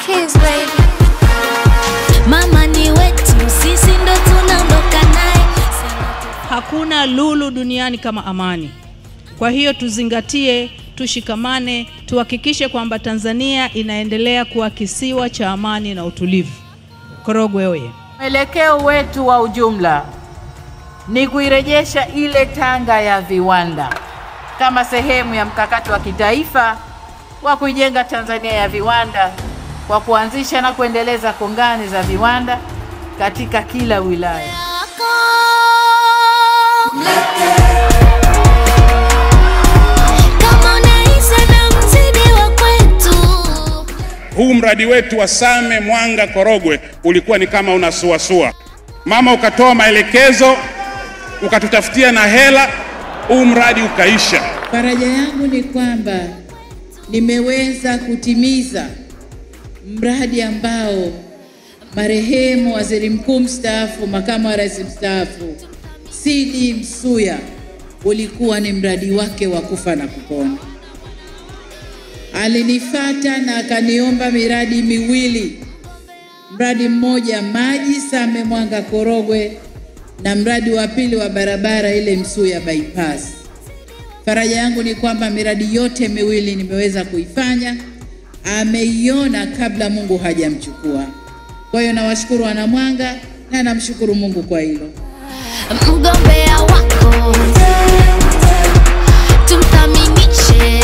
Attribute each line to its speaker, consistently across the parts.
Speaker 1: Kids, baby. Mama ni wetu, sisi ndo tunaondoka naye.
Speaker 2: Hakuna lulu duniani kama amani. Kwa hiyo tuzingatie, tushikamane, tuhakikishe kwamba Tanzania inaendelea kuwa kisiwa cha amani na utulivu. Korogwe oye.
Speaker 3: Mwelekeo wetu wa ujumla ni kuirejesha ile Tanga ya viwanda kama sehemu ya mkakati wa kitaifa wa kuijenga Tanzania ya viwanda kwa kuanzisha na kuendeleza kongani za viwanda katika kila wilaya.
Speaker 4: Huu mradi wetu wa Same Mwanga Korogwe ulikuwa ni kama unasuasua. Mama ukatoa maelekezo, ukatutafutia na hela, huu mradi ukaisha.
Speaker 3: Faraja yangu ni kwamba nimeweza kutimiza mradi ambao marehemu Waziri Mkuu mstaafu, Makamu wa Rais mstaafu CD Msuya ulikuwa ni mradi wake wa kufa na kupona. Alinifuata na akaniomba miradi miwili. Mradi mmoja maji Same Mwanga Korogwe na mradi wa pili wa barabara ile Msuya bypass. Faraja yangu ni kwamba miradi yote miwili nimeweza kuifanya. Ameiona kabla Mungu hajamchukua. Kwa hiyo nawashukuru wana Mwanga na namshukuru Mungu kwa hilo.
Speaker 1: Mgombea wako tumthaminishe,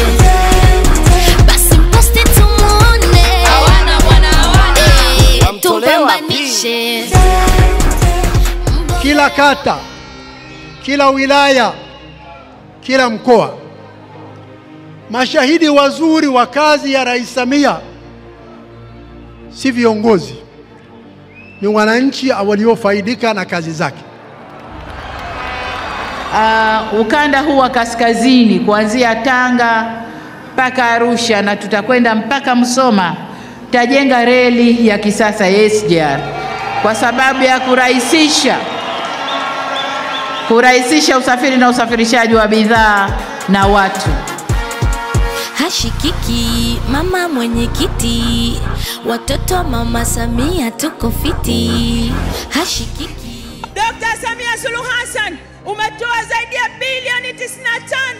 Speaker 1: basi mposti tumuone, hawana bwana hawana, tumpambanishe.
Speaker 5: Kila kata, kila wilaya, kila mkoa, mashahidi wazuri wa kazi ya Rais Samia si viongozi, ni wananchi waliofaidika na kazi zake.
Speaker 3: Ukanda huu wa kaskazini kuanzia Tanga mpaka Arusha na tutakwenda mpaka Msoma, tajenga reli ya kisasa ya SGR kwa sababu ya kurahisisha usafiri na usafirishaji wa bidhaa na watu.
Speaker 1: Hashikiki mama mwenyekiti, watoto mama Samia tuko fiti. Hashikiki.
Speaker 6: Dr. Samia Suluhu Hassan umetoa zaidi ya bilioni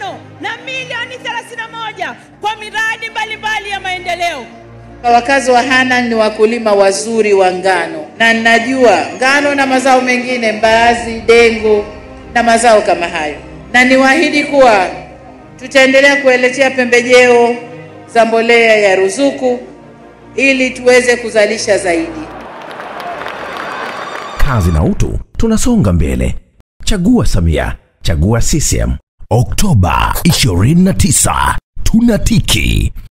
Speaker 6: 95 na milioni 31 kwa miradi mbalimbali ya maendeleo.
Speaker 3: Wakazi wa Hanang ni wakulima wazuri wa ngano, na ninajua ngano na mazao mengine, mbaazi, dengu na mazao kama hayo. Na niwaahidi kuwa tutaendelea kueletea pembejeo za mbolea ya ruzuku ili tuweze kuzalisha zaidi.
Speaker 7: Kazi na utu, tunasonga mbele. Chagua Samia, chagua CCM. Oktoba 29, tunatiki.